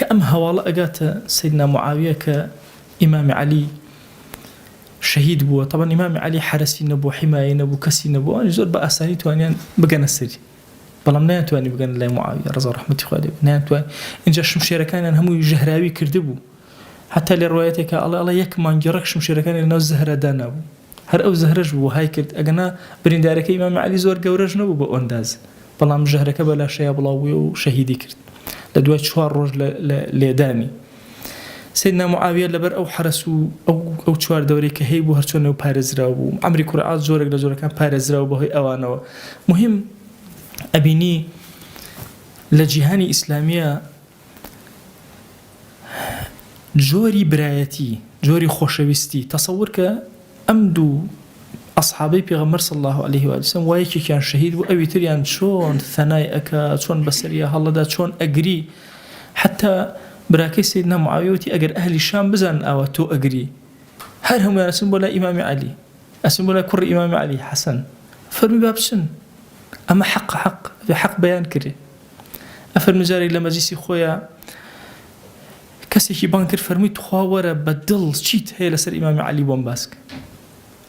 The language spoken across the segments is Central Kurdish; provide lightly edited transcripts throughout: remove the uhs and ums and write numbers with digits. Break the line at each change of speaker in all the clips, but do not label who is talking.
کە ئەم هەواڵە ئەگاتە سەیدنا معاویە کە ئیمامی عەلی شەهید بووە، تەبعەن ئیمامی عەلی حەرەسی نەبوو، حیمایەی نەبوو، کەسی نەبوو، ئەوانیش زۆر بە ئاسانی توانیان بگەنە سەری، بەڵام نەیانتوانی بگەنە لای معاویە ڕەزا و ڕەحمەتی خوای لێ بێت، نەیانتوانی، ئینجا شمشێرەکانیان هەمووی ژەهراوی کردبوو، حەتا لە ڕوایەتێکا ئەڵێ ئەڵێ یەک مانگی ڕێک شمشێرەکانی لەناو زەهرا دانابوو، هەر ئەو زەهرەش بوو وەهای کرد، ئەگەنا بریندارەکەی ئیمامی عەلی زۆر گەورەش نەبوو بە ئۆنداز، بەڵام ژەهرەکە بە لاشەیا بڵاو بوویەوە و شەهیدی کرد لە دوای چوار ڕۆژ لە لێدانی. سەیدنا معاویە لەبەر ئەو حەرەس و ئەو ئەو چواردەورەی کە هەیبوو هەرچۆن ئەو پارێزراو بوو عەمری کوڕی عاس جۆرێک لە جۆرەکان پارێزراو بەهۆی ئەوانەوە مهم ئەبینی لە جیهانی ئیسلامیە جۆری برایەتی جۆری خۆشەویستی تەسەور کە ئەم دوو ئەسحابەی پێغەمبەر صلی اللە علیه و آله وسلم وا یەکێکیان شەهید بوو ئەوی تریان چۆن ثەنای ئەکا چۆن بەسەریا هەڵەدا چۆن ئەگری حتا براکەی سەیدنا معاویە وتی ئەگەر ئەهلی شام بزانن ئاوا تۆ ئەگری هەر هەموویان ئەچن بۆ لای ئیمامی عەلی ئەچن بۆ لای کوڕی ئیمامی عەلی حەسەن فەرمی با بچن ئەمە حەق حەق ئەبێ حەق بەیان کرێ ئەفەرمی جارێک لە مەجلیسی خۆیا کەسێکی بانگ کرد فەرمووی تخوا وەرە بە دڵ چیت هەیە لەسەر ئیمامی عەلی بۆم باس کە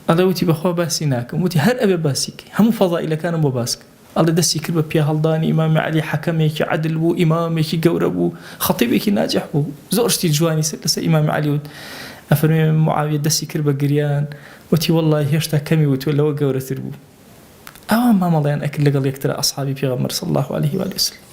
ئەڵێ وتی بەخوا باسی ناکەم وتی هەر ئەبێ باسی کەی هەموو فەزائیلەکانم بۆ باس کە ئەڵێ دەستی کرد بە پیاهەڵدانی ئیمامی عەلی حەکەمێکی عەدل بوو ئیمامێکی گەورە بوو خەتیبێکی ناجح بوو زۆر شتی جوانی سەر لەسەر ئیمامی عەلی وت ئەفەرمێ معاویە دەستی کرد بە گریان وتی وەڵڵاهی هێشتا کەمی وتووە لەوە گەورەتر بوو ئەوان مامەڵەیان ئەکرد لەگەڵ یەکترا ئەسحابی پێغەمبەر صلی الله علیه و آله وسلم.